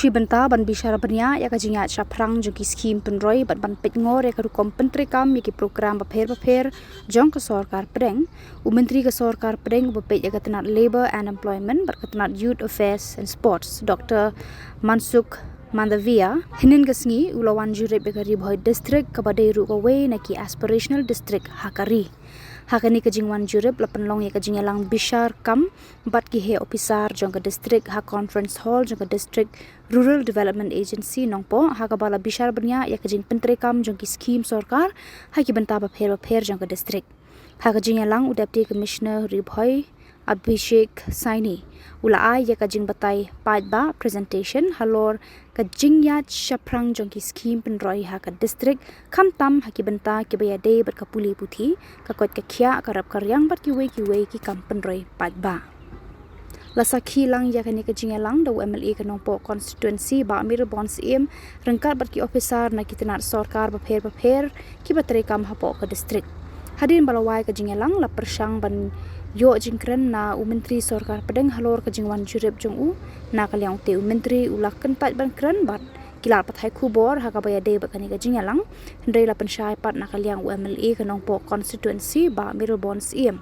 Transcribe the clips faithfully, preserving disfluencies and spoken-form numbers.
Shi bynta ban bishar bniah ïa ka jingïaid shaphrang jong ki skhim pynroi bad ban peit ngor ïa ka rukom pyntreikam ïa ki program bapher bapher jong ka sorkar pdeng, u Myntri ka sorkar pdeng uba peit ïa ka tnat Labour and Employment bad ka tnat Youth Affairs and Sports, Doctor Mansukh Mandaviya, hynnin ka sngi u la wan jurip ïa ka Ri Bhoi District, kaba dei ruh kawei na ki aspirational district ha ka ri. Ha kane ka jingwan jurip la pynlong ïa ka jingïalang bishar kam bad ki heh ophisar jong ka district ha Conference Hall jong ka District Rural Development Agency Nongpoh, ha kaba la bishar bniah ïa ka jingpyntreikam jong ki skhim sorkar ha ki bynta bapher bapher jong ka district. Ha ka jingïalang, u Deputy Commissioner Ri Bhoi, Abhishek Saini, u la ai ïa ka jingbatai paidbah, presentation, halor ka jingïaid shaphrang jong ki skhim pynroi ha ka district, khamtam ha ki bynta kiba ïadei bad ka pule puthi, ka koit ka khiah, ka rep ka riang bad kiwei kiwei ki kam pynroi paidbah. La sakhi lang ïa kane ka jingïalang da u M L A ka Nongpoh Constituency, Bah Mayralborn Syiem, ryngkat bad ki ophisar na ki tnat sorkar bapher bapher kiba treikam hapoh ka district. Hadien ba la wai ka jingïalang, la pyrshang ban ïoh jingkren na u Myntri sorkar pdeng halor ka jingwan jurip jong u. Na ka liang ute u Myntri u la kyntait ban kren bad ki lad pathai khubor ha kaba ïadei bad kane ka jingïalang, hynrei la pynshai pat na ka liang u M L A ka Nongpoh Constituency, Bah Mayralborn Syiem.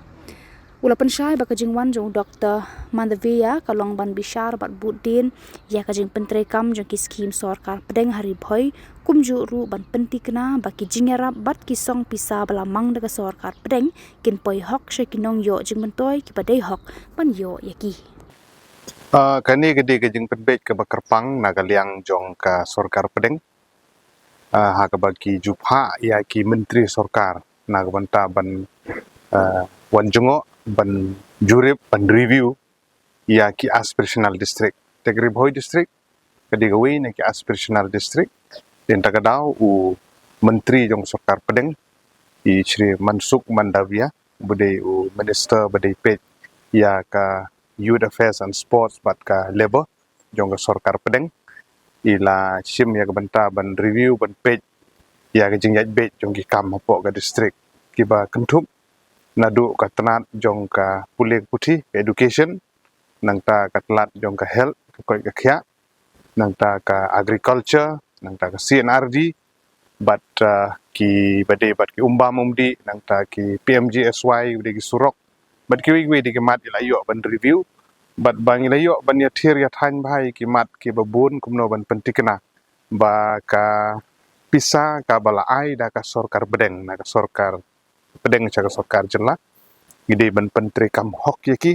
U la pynshai ba ka jingwan jong u Doctor Mandaviya ka long ban bishar bad bud dien ïa ka jingpyntreikam jong ki skhim sorkar pdeng ha Ri Bhoi, kumjuh ruh ban pyntikna ba ki jingïarap bad ki song pisa ba la mang da ka sorkar pdeng kin poi hok sha ki nongïoh jingmyntoi kiba dei hok ban ïoh ïa ki. Ah, kane ka dei ka jingpynbeit kaba kyrpang na ka liang jong ka sorkar pdeng, ah, ha kaba ki ju phah ïa ki myntri sorkar na ka bynta ban, ah, wan jngoh, ban jurip, ban review ïa ki aspirational district. Te ka Ri Bhoi District ka dei kawei na ki aspirational district. Te mynta ka daw u Myntri jong sorkar pdeng, i Shri Mansukh Mandaviya, uba dei u Minister ba dei peit ïa ka Youth Affairs and Sports bad ka Labour jong ka sorkar pdeng, i la shim ïa ka bynta ban review, ban peit ïa ka jingïaid beit jong ki kam hapoh ka district, kiba kynthup naduh ka tnat jong ka pule puthi, ka education, nangta ka tnat jong ka health, ka koit ka khiah, nangta ka agriculture, nangta ka C and R D, bad, ah, kiba dei bad ki umbam umdih, nangta ki P M G S Y, uba dei ki surok, bad kiwei kiwei de ki mat i la ïoh ban review, bad ba ngi la ïoh ban ïathir ïathaiñ bha ïa ki mat kiba bun kumno ban pyntikna ba ka pisa kaba la ai da ka sorkar pdeng na ka sorkar pdeng sha ka sorkar jylla, ngi dei ban pyntreikam hok ïa ki.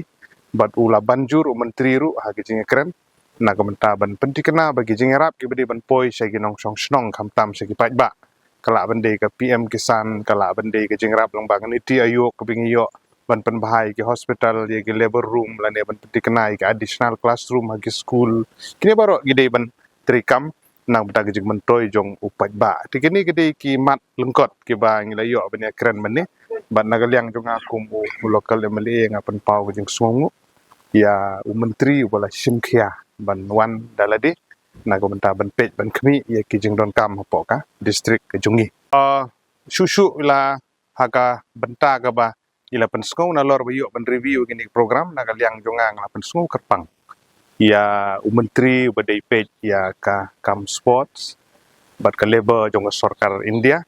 Bad u la ban jur u Myntri ruh ha ka jingïakren na ka bynta ban pyntikna ba ki jingïarap kiba dei ban poi sha ki nongshong shnong, khamtam sha ki paidbah, ka lah ban dei ka P M Kisan, ka lah ban dei ka jingïarap lyngba ka NITI Aayog kaba ngi ïoh ban pynbha ïa ki hospital, ïa ki labour room, lane ban pyntikna ïa ki additional classroom ha ki school. Kine baroh ki dei ban treikam na ka bynta ka jingmyntoi jong u paidbah. Te kine ki dei ki mat lyngkot kiba ngi la ïoh ban ïakren mynne. Bad na ka liang jong nga kum u, u local M L A, nga pynpaw ka jingsngewnguh ïa u Myntri uba la shim khia ban wan da lade na ka bynta ban peit, ban khmih ïa ki jingdonkam hapoh ka district ka jong ngi. Ah, shuh shuh la ha ka bynta kaba i la pynsngew nalor ba ïoh ban review kine ki program, na ka liang jong nga, nga la pynsngew kyrpang ïa u Myntri uba dei peit ïa ka kam sports bad ka labour jong ka sorkar India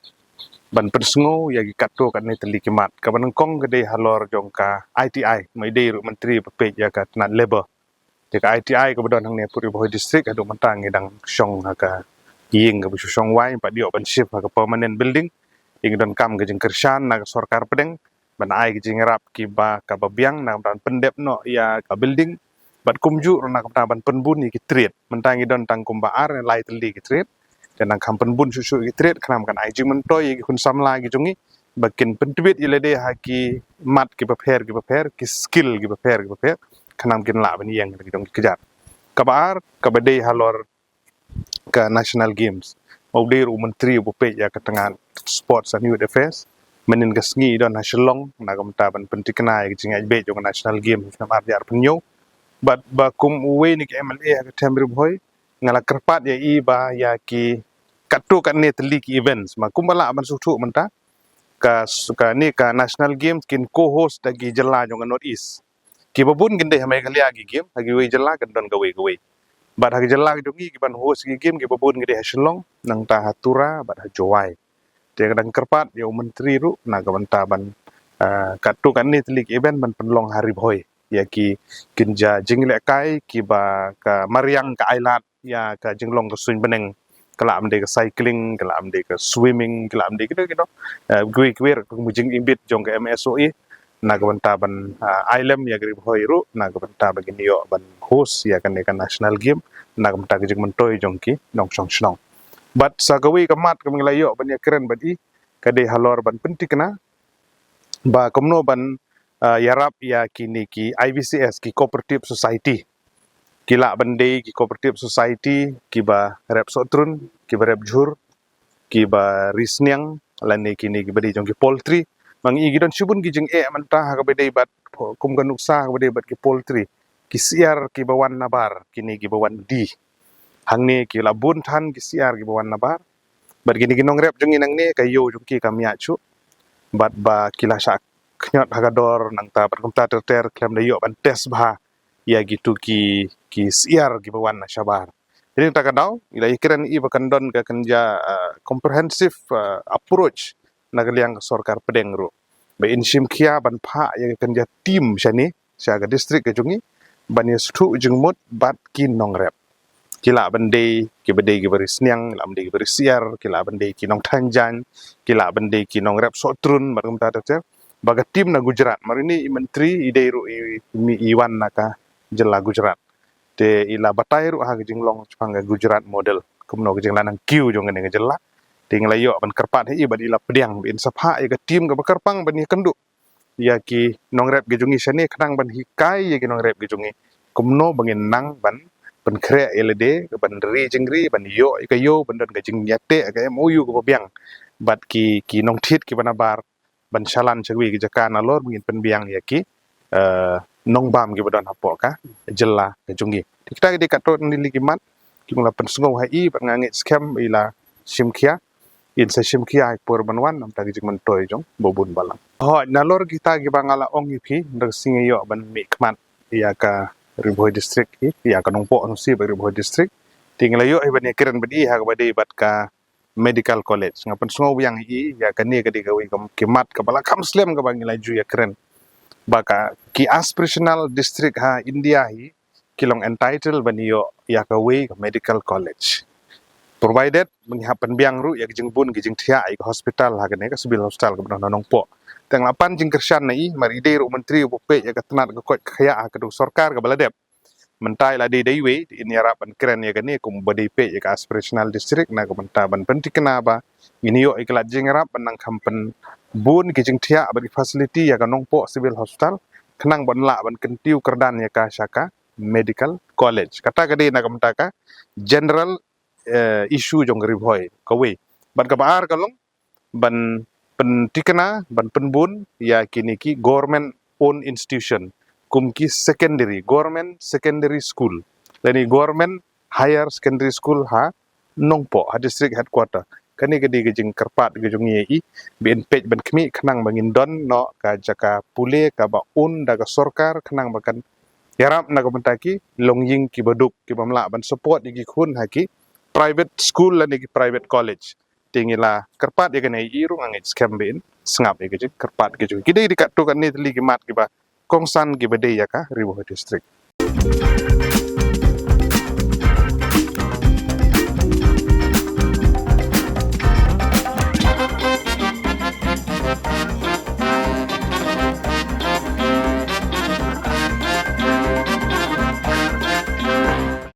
ban pynsngew ïa ki katto katne tylli ki mat. Kaba nyngkong ka dei halor jong ka I T I, ma i dei ruh Myntri ba peit ïa ka tnat labour. Te ka I T I kaba don hangne ha Ri Bhoi District, haduh mynta ngi dang shong ha ka ïing kaba shu shong wai, pat ïoh ban shift ha ka permanent building. Ngi donkam ka jingkyrshan na ka sorkar pdeng ban ai ka jingïarap kiba, kaba biang na ka bynta ban pyndep noh ïa ka building, bad kumjuh ruh na ka bynta ban pynbun ïa ki trade. Mynta ngi don tang kumba ar ne lai tylli ki trade. Te nang kham pynbun shuh shuh ïa ki trade, khnang kan ai jingmyntoi ïa ki khun samla ki jong ngi ba kin pyntbit ïa lade ha ki mat kiba pher kiba pher, ki skill kiba pher kiba pher, khnang kin lah ban ïeng ki jong ki kjat. Kaba ar, kaba dei halor ka National Games. Ma u dei ruh u Myntri uba peit ïa ka tnat Sports and Youth Affairs, mynnin ka sngi i don ha Shillong na ka bynta ban pyntikna ïa ka jingïaid beit jong ka National Games ha snem ar hajar arphew hynñiew. Bad ba kum uwei na ki M L A ha ka them Ri Bhoi, nga la kyrpad ïa i ba ïa ki katto katne tylli ki events, ma kumba lah ban sngewthuh mynta, ka, kane ka National Games kin co-host da ki jylla jong ka North East. Kiba bun kin dei ha Meghalaya ki game, ha kiwei jylla kin don kawei kawei. Bad ha ka jylla ka jong ngi ki ban host ki game ki babun ki dei ha Shillong, nangta ha Tura bad ha Jowai. Te ka dang kyrpad ïa u Myntri ruh na ka bynta ban, ah, katto katne tylli ki event ban pynlong ha Ri Bhoi ïa ki kynja jinglehkai kiba ka mariang ka ailad ïa ka jinglong ka suiñ bneng. Ka lah ban dei ka cycling, ka lah ban dei ka swimming, ka lah ban dei kino kino, eh, kiwei kiwei ruh kum ka jingim bit jong ka M S O E na ka bynta ban, ah, ai lem ïa ka Ri Bhoi ruh na ka bynta ba kin ïoh ban host ïa kane ka national game na ka bynta ka jingmyntoi jong ki nongshong shnong. Bad sa kawei ka mat kaba ngi la ïoh ban ïakren bad i ka dei halor ban pynthikna ba kumno ban, ah, ïarap ïa kine ki I V C S, ki cooperative society. Ki lah ban dei ki cooperative society kiba rep sohtrun, kiba rep jhur, kiba ri sniang, lane kine kiba dei jong ki poultry. Ba ngi i ki don shibun ki jingeh mynta ha kaba dei bad, kum ka nuksa ha kaba dei bad ki poultry, ki syiar kiba wan nabar, kine kiba wan die. Hangne ki la bun than ki syiar kiba wan nabar. Bad kine ki nongrep jong ngi nangne ka ïew jong ki ka miat shuh. Bad ba ki la shah khñiot ha ka dor nangta bad kumta ter ter khlem da ïoh ban test bha ïa kitu ki, ki syiar kiba wan na shabar. Te nangta ka daw i la ïakren i ba kan don ka kynja, ah, comprehensive, ah, approach na ka liang ka sorkar pdeng ruh ba in shim khia ban phah ïa ka kynja team shane sha ka district ka jong ngi ban ïa sdang jingmut bad ki nongrep. Ki lah ban dei kiba dei kiba ri sniang, ki lah ban dei kiba ri syiar, ki lah ban dei ki nongthaiñ jaiñ, ki lah ban dei ki nongrep sohtrun bad kumta ter ter. Ba ka team na Gujarat, mar ini i Myntri i dei ruh i, i wan na ka jylla Gujarat. Te i la batai ruh ha ka jinglong shaphang ka Gujarat model, kumno ka jingla nang kiew jong kane ka jylla. Te ngi la ïoh ban kyrpad ha i bad i la pdiang ba in sa phah ïa ka team kaba kyrpang ban ïakynduh ïa ki nongrep ki jong ngi shane khnang ban hikai ïa ki nongrep ki jong ngi kumno ba ngin nang ban pynkhreh ïa lade, ban ri jingri, ban ïoh ïa ka ïew, ban don ka jingïateh ka M O U kaba biang bad ki, ki nongthied kiba nabar ban shalan sha kawei ka jaka nalor ba ngin pynbiang ïa ki, eh, nongbam kiba don hapoh ka jylla ka jong ngi. Te kita ki dei katto katne tylli ki mat kiba la pynsngew ha i bad nga ngeit skhem i la shim khia, in sa shim khia ha i por ban wan namar ka jingmyntoi jong babun balang. Hooid, nalor kita kiba nga la ong ïa phi, nda ka sngi ïoh ban mih khmat ïa ka Ri Bhoi District, ïa ka Nongpoh Nusi bad Ri Bhoi District. Te ngi la ïoh hi ban ïakren bad i ha kaba dei bad ka Medical College. Nga pynsngew biang hi ïa kane ka dei kawei ka, ki mat kaba la kham slem kaba ngi la ju ïakren. Ba ka, ki aspirational district ha India hi ki long entitled ban ïoh ïa kawei ka Medical College, provided ba ngi hap pynbiang ruh ïa ka jingbun ka jingthiah ïa ka hospital ha kane ka civil hospital kaba don ha Nongpoh. Te nga la pan jingkyrshan na i, mar i dei ruh u Myntri uba peit ïa ka tnat ka koit ka khiah ha ka sorkar kaba la dep. Mynta i la dei dei wei, in ïarap ban kren ïa kane kum ba dei peit ïa ka aspirational district na ka bynta ban pynthikna ba ngin ïoh ïa ki lad jingïarap ban nang kham pynbun ki jingthiah bad ki facility ïa ka Nongpoh Civil Hospital khnang ban lah ban kyntiew kyrdan ïa ka sha ka Medical College. Kata ka dei na ka bynta ka general, eh, issue jong ka Ri Bhoi kawei. Bad kaba ar ka long ban pynthikna, ban pynbun ïa kine ki government owned institution kum ki secondary, government secondary school lane government higher secondary school ha Nongpoh, ha district headquarter. Kane ka dei ka jingkyrpad ka jong ngi ïa i ba in peit ban khmih khnang ba ngin don noh ka jaka pule kaba own da ka sorkar khnang ba kan ïarap na ka bynta ki longïing kiba duk kiba ym lah ban support ïa ki khun ha ki private school lane ki private college. Te ngi la kyrpad ïa kane ïa i ruh, nga ngeit skhem ba in sngap ïa ka jingkyrpad ka jong ngi. Ki dei dei katto katne tylli ki mat kiba kongsan kiba dei ïa ka Ri Bhoi District.